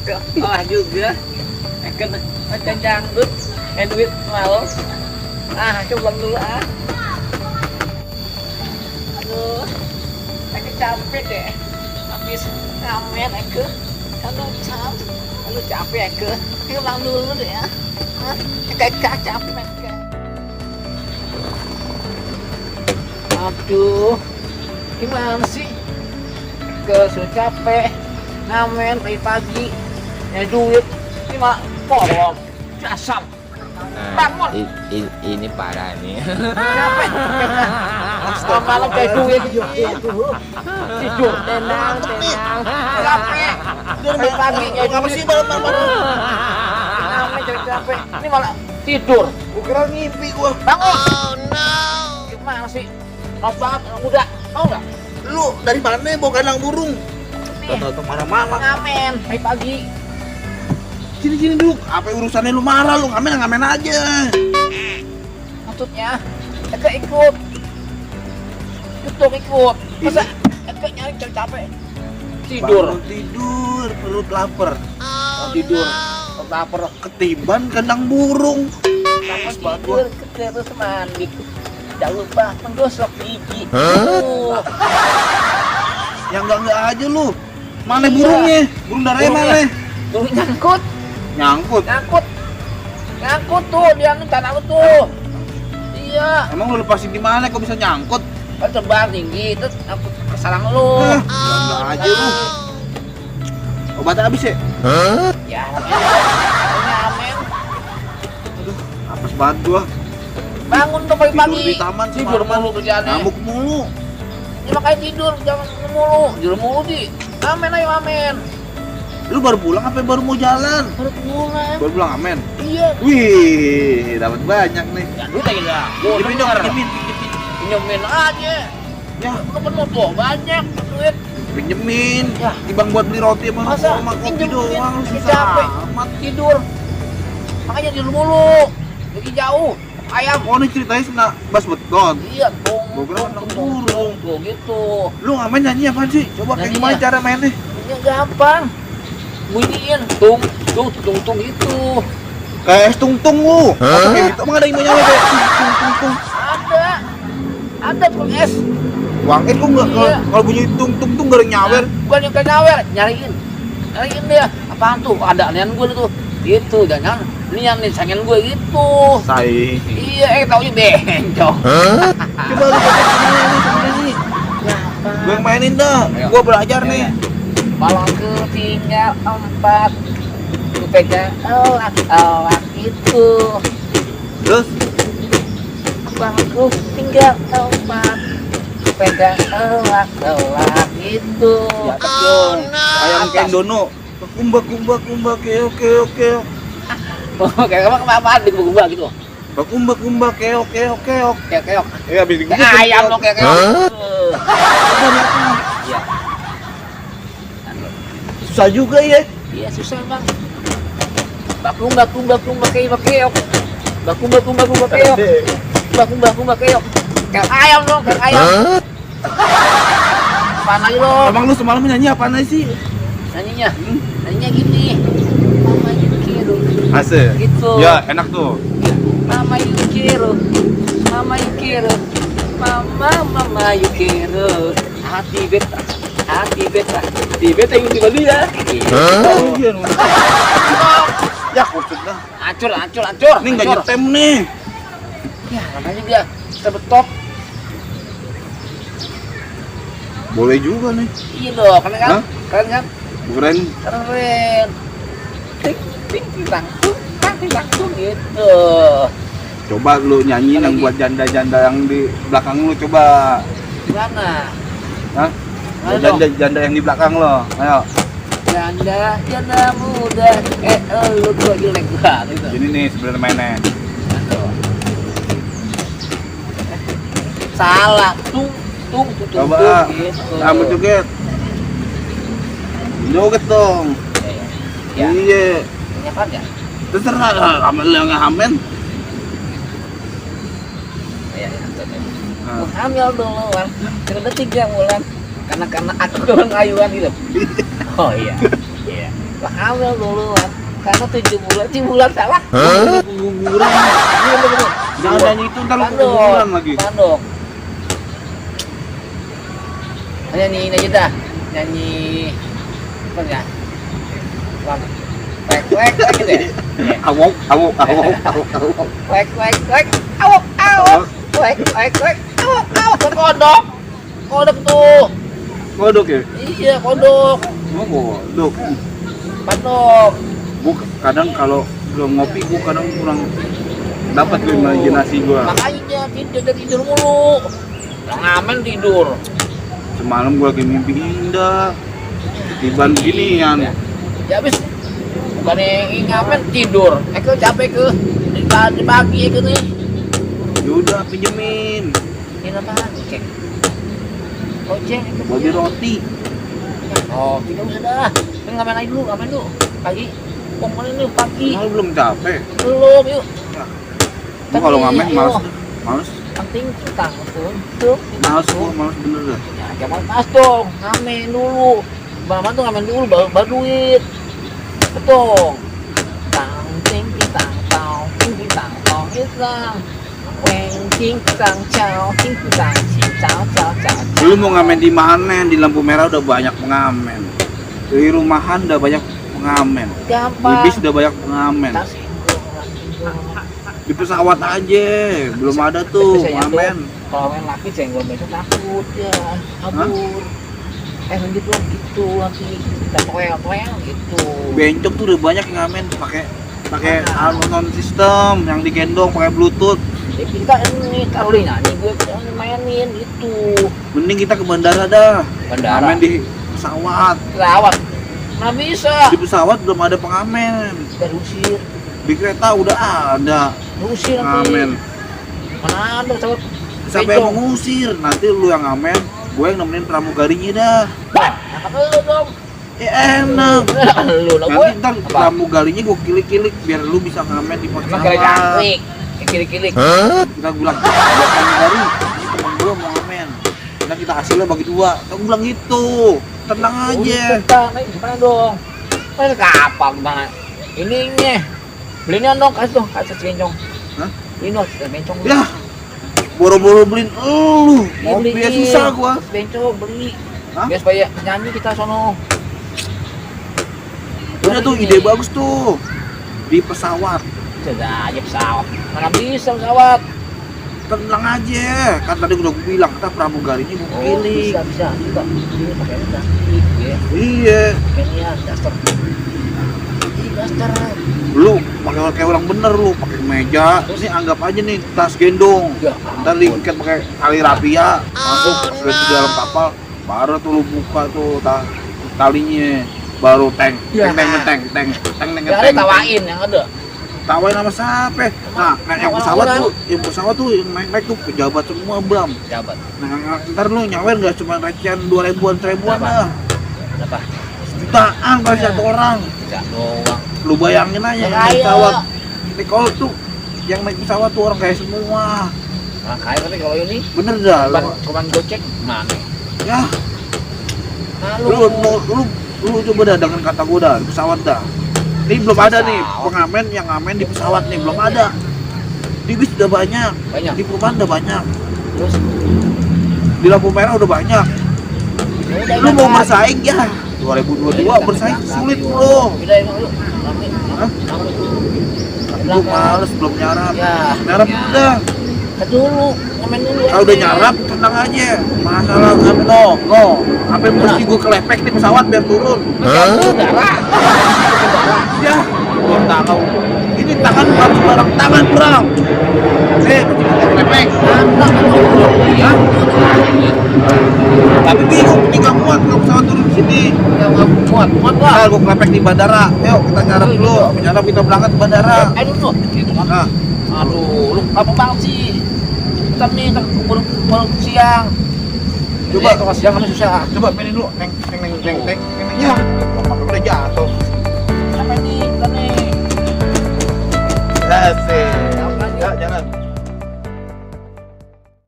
Oh juga. Kena macam dangdut. Duit mau. Coba dulu Aduh. Aku capek deh. Habis ngamen aku. Kalau capek aku. Pulang dulu deh ya. Kayak capek kan. Aduh. Gimana sih? Sudah capek. Ngamen pagi-pagi. Duit. Ini mah kolom. Jasam. Bangun. Ini parah nih. Capek. Malam kayak duit tidur tenang. Capek. Pagi Apa sih malam-malam? Capek. Ini malah tidur. Gua kira ngimpi gua. Bangun. Oh no. Gimana sih? Maaf banget muda. Mau nggak? Lu dari mana bawa kandang burung? Nih. Tahu marah-marah. Ngamen pagi. Sini dulu. Apa urusannya lu marah lu? Ngamen aja. Maksudnya, Eke ikut. Ikut. Masa Eke nyari capek. Tidur. Bangun tidur, perut lapar. Tidur. Lapar. Ketiban kandang burung. Tidur, terus mandi. Jangan lupa menggosok gigi. Yang enggak aja lu. Mana burungnya? Burung darahnya mana? Burung nyangkut tuh, dia nih tanah lu tuh. Iya. Emang lu lepasin di mana kok bisa nyangkut? Kan terbang tinggi, terus aku kesalang lu. Enggak aja lu. Obatnya habis ya? Ya, amen. Aduh, apes banget gua. Bangun tuh pagi-pagi. Tidur di taman tidur semalaman. mulu kerjaannya. Ngamuk mulu. Ya makanya tidur, jangan tidur mulu di. Amen. Lu baru pulang apa baru mau jalan? Baru pulang. Baru pulang amen. Iya. Wih, dapat banyak nih. Ya duit aja dah. Pinjemin dong, pinjemin. Pinjemin aja. Ya, Lu penuh tuh, banyak duit. pinjemin. Ya. Dibang buat beli roti sama Masa kopi pinjemin? doang. Dia Susah capek. amat. Tidur. Makanya tidur mulu. Pergi jauh. Ayam. Oh, ini ceritanya kena bas beton. Iya, dong. Gua kira anak burung. Tuh gitu. Lu ngamen nyanyi apaan sih? Coba kayak Nyanyi gimana ya? cara mainnya? Ini gampang. Bunyiin tung gitu. Kayak es tung-tung lu. Masa kayak gitu? Emang ada yang mau nyanyi kayak tung-tung? Ada tuh es. Wangit kok enggak Iya. kalau bunyi tung-tung gak ada yang nyawer. Bukan yang kayak nyawer, nyariin dia. Apaan tuh? Ada nian gue tuh. Gitu, jangan nian nih sangen gue gitu. Sai. Iya, taunya bencong. Coba lu coba ini. Gue yang mainin dah. Ayo. Gua belajar Ayo, nih. ya. Balon ketinggal 4. Ku pegang elak itu. Terus Balonku tinggal 4. Ku pegang elak itu. ayam kendono. Kumba keo. Oh, kayak apa di gua gitu. Kumba keo. Keok. Eh habis digigit. Kayak ayam dong kayak keok. Iya. Susah juga ya. Iya susah bang. Bakumba keok. Bakumba keok. Bakumba keok. Kayak ayam dong, kayak ayam. Apaan lagi lo? Emang lu semalam nyanyi apaan aja sih? Nyanyinya gini. Mama Yukiro. Asik. Gitu. Ya, enak tuh. Mama Yukiro. Mama Yukiro. Hati beta yang di Bali ya. Oh iya. Ya kusut dah. Hancur. Ini enggak nyetem nih. Ya, namanya dia terbetot. Boleh juga nih. Iya dong, keren kan? Hah? Keren kan? Keren. Keren. Ting tang gitu. Coba lu nyanyi Apa yang lagi? buat janda-janda yang di belakang lu coba. Gimana? Hah? Ayo Janda yang di belakang lo. Ayo. Janda muda. Lu tuh jelek banget itu. Gini nih sebenarnya mainnya. Salah. Tung. Coba. Gitu. Ambil joget. Joget dong. Ya. Iya. Ini apa ya? Terserah ambil yang ngamen. Ya. Nah. Hamil duluan. Sudah 3 bulan. Karena aku doang ayuan gitu. Oh iya. hamil duluan. Karena 7 bulan salah. Guguran. Iya bener. Jangan nyanyi itu ntar lu keguguran lagi. Bandung. Nyanyiin aja dah. Nyanyi apa ya? Wek gitu ya. Awok. Wek. Awok. Wek. Awok. Kodok. Kodok tuh. Kodok ya? Iya, kodok. Oh, kodok. Bandung. Kadang kalau belum ngopi gua kadang kurang dapat gue imajinasi gua. Makanya tidur mulu. Ngamen tidur. Semalam gua lagi mimpi indah. Tiban ginian. Ya habis bukannya ngamen tidur. Ke capek ke di pagi ke nih. Yaudah pinjemin. Ini apaan? Cek. Gojek itu. Bagi roti. Oh, tidak usah dah. Ngamen dulu. Pagi. Pokoknya ini pagi. Lu belum capek. Belum, yuk. Gua kalau ngamen males. Penting kita untuk. Males bener dah. Ya, jangan pas dong. Ngamen dulu. Mama tuh ngamen dulu baru duit. Betul. Tang ting tang tao, ting tang tao isang. Weng ting tang cao, ting tang cao. Lu mau ngamen di mana? Di lampu merah udah banyak pengamen. Di rumahan udah banyak pengamen. Gampang. Di bis udah banyak pengamen. Di pesawat aja belum ada tuh pengamen. Kalau main laki jenggol besok takut ya, kabur. Gitu lagi. Dan toel gitu. Bencong tuh udah banyak yang ngamen pakai non sistem yang digendong pakai bluetooth. Ya kita ini Carolina nih gue mainin itu. Mending kita ke bandara dah. Bandara. Ngamen di pesawat. Lawat. Nggak bisa. Di pesawat belum ada pengamen. Kita usir. Di kereta udah ada Usir pengamen. nanti. Mana ada pesawat? Siapa yang mau ngusir? Nanti lu yang ngamen, gue yang nemenin pramugarinya dah. Apa lu dong? Enak. Lu lah gue. Nanti ntar pramugarinya gue kilik-kilik biar lu bisa ngamen di Emang kira pesawat. cantik. Kilik-kilik. Kita bilang, buat pramugari, ini temen gue mau ngamen. Nah kita hasilnya bagi 2. Kita bilang gitu. Tenang aja. Kita naik gimana dong? Naik kapal gimana? Ininya. Belinya dong, kasih bencong. Hah? Ini dong, bencong. Ya, boro-boro beliin lu. Mau Beliin. biar susah gua. Bencong beli. Hah? Biar supaya nyanyi kita sono. Udah tuh ide bagus tuh. Di pesawat. Sudah aja pesawat. Mana bisa pesawat? Tenang aja. Kan tadi udah gue bilang kita pramugarinya gue pilih. Bisa. Kita ini pakai plastik ya. Iya. Ini ya daster. Ini daster. Lu pakai kayak orang bener lu, pakai meja. Terus nih anggap aja nih tas gendong. Ya. Ntar diikat pakai tali rapia. Masuk ke dalam kapal. Baru tuh lu buka tuh talinya. Baru teng. Ya. Teng. Yang ada tawain yang ada. Tawain sama siapa? Nah, yang pesawat tuh yang naik tuh pejabat semua, Bram. Jabat. Nah, ntar lu nyawer nggak cuma recehan 2.000-an, 1.000-an lah. Berapa? Jutaan kali satu orang. Tidak doang. Lu bayangin aja yang naik pesawat. Kalau tuh yang naik pesawat tuh orang kayak semua. Nah, kayak tapi kalau ini Bener dah. cuman gocek mana? Ya, Nah, lu coba dah dengan kata gua dah di pesawat dah. Ini belum ada nih pengamen yang ngamen di pesawat nih, belum ada. Di bis udah banyak. Di perumahan udah banyak. Terus Di lampu merah udah banyak. ya Lu mau bersaing ya? 2022 bersaing sulit bro. Udah emang lu. Hah? Lu males belum nyarap. Ya. Nyarap udah. Kan dulu, ngamen dulu. Kalau udah nyarap tenang aja. Masalah kan no. Apa mesti gua kelepek di pesawat biar turun? Darah. Ya, gua tahu. Ini tangan bukan sembarang tangan, Bro. Mesti gua kelepek. Ya. Tapi bingung, ini nggak muat kalau pesawat turun sini. Yang muat lah. Nah, gua kelepek di bandara. Yuk kita nyarap dulu. Nyarap kita berangkat ke bandara. Ayo lu. Nah, Aduh, lu apa banget sih? Ntar nih, keburu siang. Coba. Kalau siang kan susah. coba mainin dulu. Neng. Ya, udah jatuh. Sampai nih, ntar nih. Asik.